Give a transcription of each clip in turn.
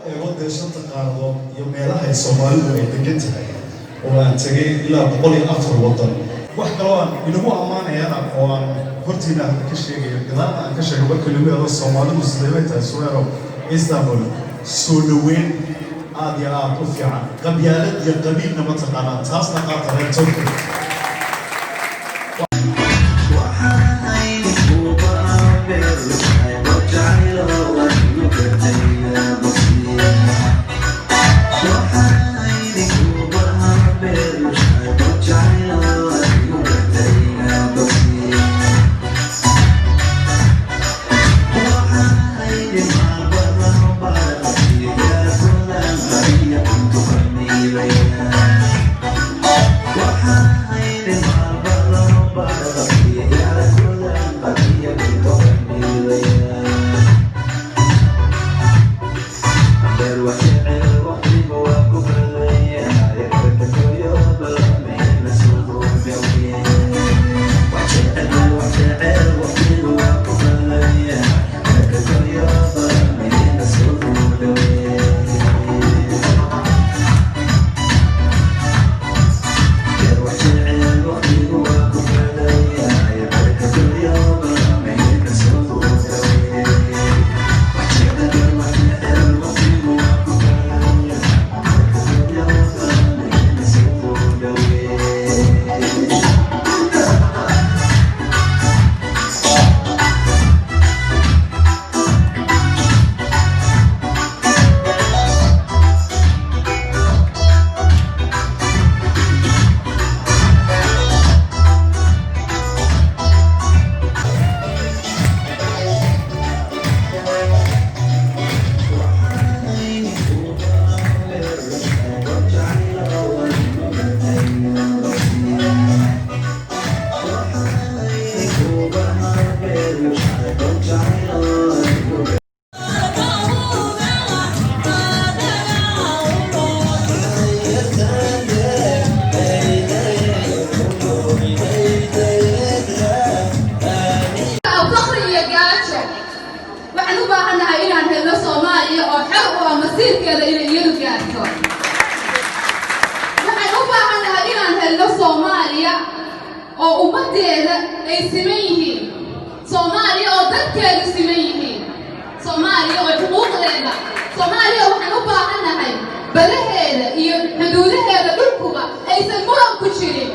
Eego dee shanta qaaradood iyo meelaha ay Soomaalidu ay degan tahay oo aan tegay ilaa 104 waddan. Wax kaloo aan inagu ammaanayana oo aan hortiina hadda ka sheegayo, gadaalna aan ka sheego, marka lagu yidhahdo Soomaalidu sidee bay tahay, Suweero, Istanbul soo dhoweyn aad iyo aad u fiican, qabyaalad iyo qabiilna ma taqaanaa. Taasna qaata, reer Turkey. Faqri iyo gaajo. Waxaan u baahannahay inaan helno Soomaaliya oo xor u ah masiirkeeda inay iyadu gaarto. Waxaan u baahannahay inaan helno Soomaaliya oo ummaddeeda ay siman yihiin, Soomaaliya oo dadkeedu siman yihiin, Soomaaliya oo xuquuqdeeda, Soomaaliya waxaan u baahannahay badaheeda iyo xuduudaheeda dhulkuba aysan muran ku jirin.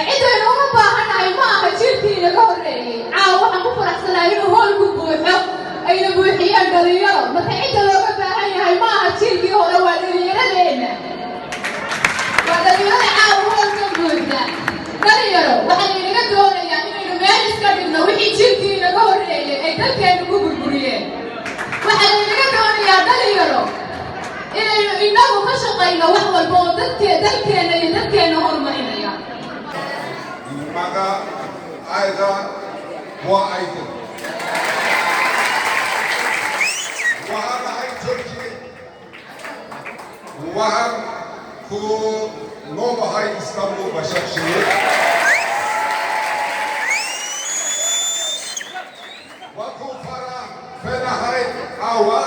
Cidaynu uga baahannahay ma aha jiilkii inaga horreeyey. Caawa waxaan ku faraxsanahay inuu hoolku buuxo, ayna buuxiyeen dhalinyaro. Marka cidda looga baahan yahay ma aha jiilkii hore, waa dhalinyaradeenna, waa dhalinyarada caawa hoolkan buuxda. Dhalinyaro, waxaa laynaga doonayaa inaynu meel iska dhigno wixii jiilkii inaga horreeyey ay dalkeennu ku burburiyeen. Waxaa laynaga doonayaa, dhalinyaro, inaynu inagu ka shaqayno wax walba oo dadke dalkeenna iyo dadkeenna horumarinaya. Magacayga waa Aydin. Waxaan ahay Turkey. Waxaan ku noolahay Istanbul Başakşehir. Waa ku faraxsanahay caawa.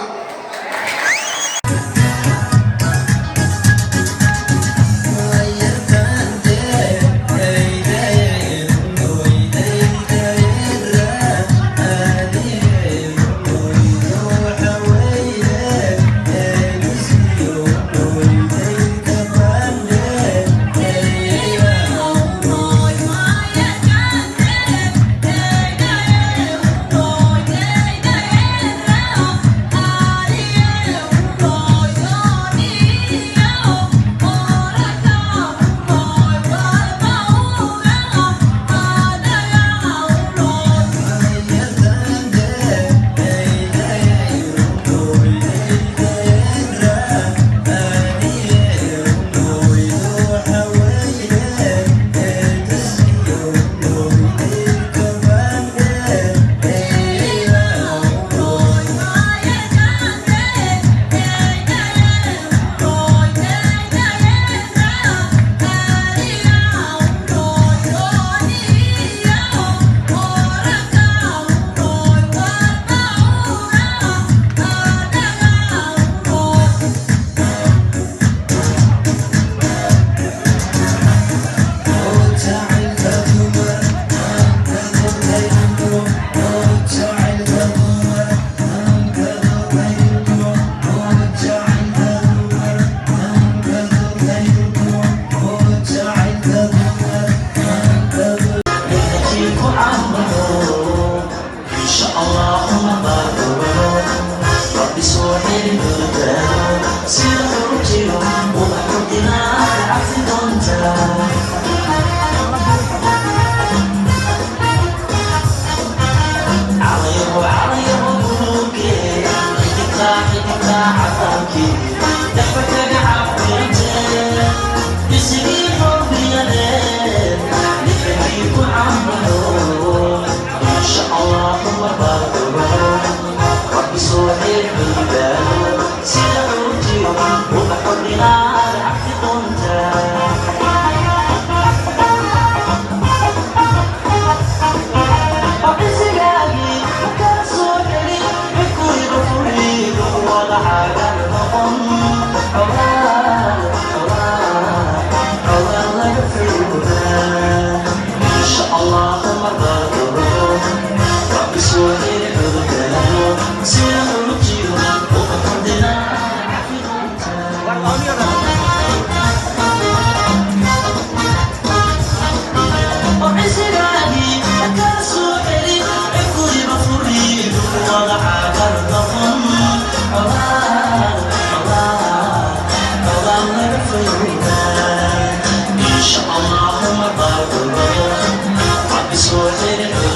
Inshallah,